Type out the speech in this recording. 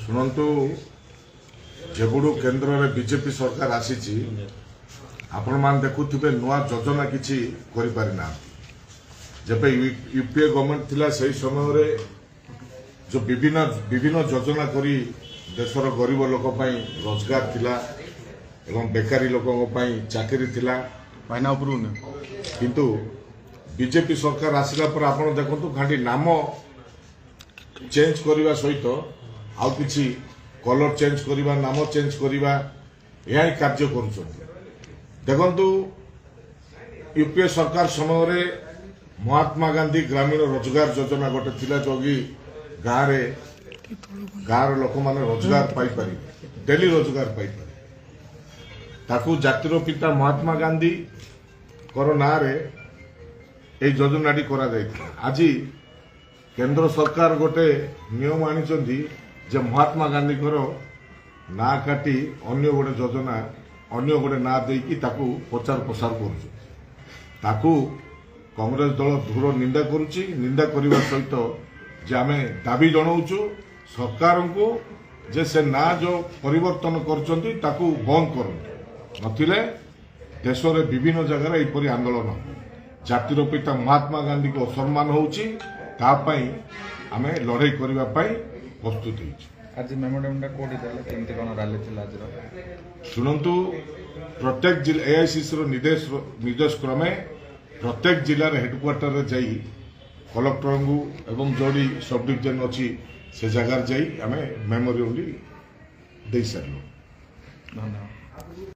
ଶୁଣନ୍ତୁ, ଯେବେଠୁ କେନ୍ଦ୍ରରେ ବିଜେପି ସରକାର ଆସିଛି, ଆପଣମାନେ ଦେଖୁଥିବେ, ନୂଆ ଯୋଜନା କିଛି କରିପାରିନାହାନ୍ତି। ଯେବେ ୟୁପିଏ ଗଭର୍ଣ୍ଣମେଣ୍ଟ ଥିଲା, ସେହି ସମୟରେ ଯେଉଁ ବିଭିନ୍ନ ବିଭିନ୍ନ ଯୋଜନା କରି ଦେଶର ଗରିବ ଲୋକ ପାଇଁ ରୋଜଗାର ଥିଲା ଏବଂ ବେକାରୀ ଲୋକଙ୍କ ପାଇଁ ଚାକିରି ଥିଲା। ଭାଇନା, ଉପରକୁ ନିଅ। କିନ୍ତୁ ବିଜେପି ସରକାର ଆସିଲା ପରେ ଆପଣ ଦେଖନ୍ତୁ, ଖାଲି ନାମ ଚେଞ୍ଜ କରିବା ସହିତ ଆଉ କିଛି, କଲର ଚେଞ୍ଜ କରିବା, ନାମ ଚେଞ୍ଜ କରିବା, ଏହା ହିଁ କାର୍ଯ୍ୟ କରୁଛନ୍ତି। ଦେଖନ୍ତୁ, ୟୁପିଏ ସରକାର ସମୟରେ ମହାତ୍ମା ଗାନ୍ଧୀ ଗ୍ରାମୀଣ ରୋଜଗାର ଯୋଜନା ଗୋଟେ ଥିଲା, ଯୋଉକି ଗାଁରେ ଗାଁର ଲୋକମାନେ ରୋଜଗାର ପାଇପାରିବେ, ଡେଲି ରୋଜଗାର ପାଇପାରିବେ। ତାକୁ ଜାତିର ପିତା ମହାତ୍ମା ଗାନ୍ଧୀଙ୍କର ନାଁରେ ଏଇ ଯୋଜନାଟି କରାଯାଇଥିଲା। ଆଜି କେନ୍ଦ୍ର ସରକାର ଗୋଟେ ନିୟମ ଆଣିଛନ୍ତି ଯେ ମହାତ୍ମା ଗାନ୍ଧୀଙ୍କର ନାଁ କାଟି ଅନ୍ୟ ଗୋଟେ ଯୋଜନା, ଅନ୍ୟ ଗୋଟେ ନାଁ ଦେଇକି ତାକୁ ପ୍ରଚାର ପ୍ରସାର କରୁଛନ୍ତି। ତାକୁ କଂଗ୍ରେସ ଦଳ ଦୃଢ଼ ନିନ୍ଦା କରୁଛି। ନିନ୍ଦା କରିବା ସହିତ ଯେ ଆମେ ଦାବି ଜଣାଉଛୁ ସରକାରଙ୍କୁ ଯେ ସେ ନାଁ ଯୋଉ ପରିବର୍ତ୍ତନ କରୁଛନ୍ତି, ତାକୁ ବନ୍ଦ କରନ୍ତୁ, ନଥିଲେ ଦେଶରେ ବିଭିନ୍ନ ଜାଗାରେ ଏହିପରି ଆନ୍ଦୋଳନ ହେବ। ଜାତିର ପିତା ମହାତ୍ମା ଗାନ୍ଧୀଙ୍କୁ ଅସମ୍ମାନ ହେଉଛି, ତା ପାଇଁ ଆମେ ଲଢ଼େଇ କରିବା ପାଇଁ ପ୍ରସ୍ତୁତ ହେଇଛୁ। ଆଜି ମେମୋରାଣ୍ଡମଟା କୋଉଠି ଦେଲେ? କେମିତି କ'ଣ ରାଲି ଥିଲା ଆଜିର? ଶୁଣନ୍ତୁ, ପ୍ରତ୍ୟେକ ଜିଲ୍ଲା, ଏଆଇସିସିର ନିର୍ଦ୍ଦେଶ କ୍ରମେ ପ୍ରତ୍ୟେକ ଜିଲ୍ଲାର ହେଡକ୍ୱାର୍ଟରରେ ଯାଇ କଲେକ୍ଟରଙ୍କୁ ଏବଂ ଯେଉଁଠି ସବ୍ ଡିଭିଜନ ଅଛି, ସେ ଜାଗାରେ ଯାଇ ଆମେ ମେମୋରିଆଲ ଦେଇସାରିଲୁ। ଧନ୍ୟବାଦ।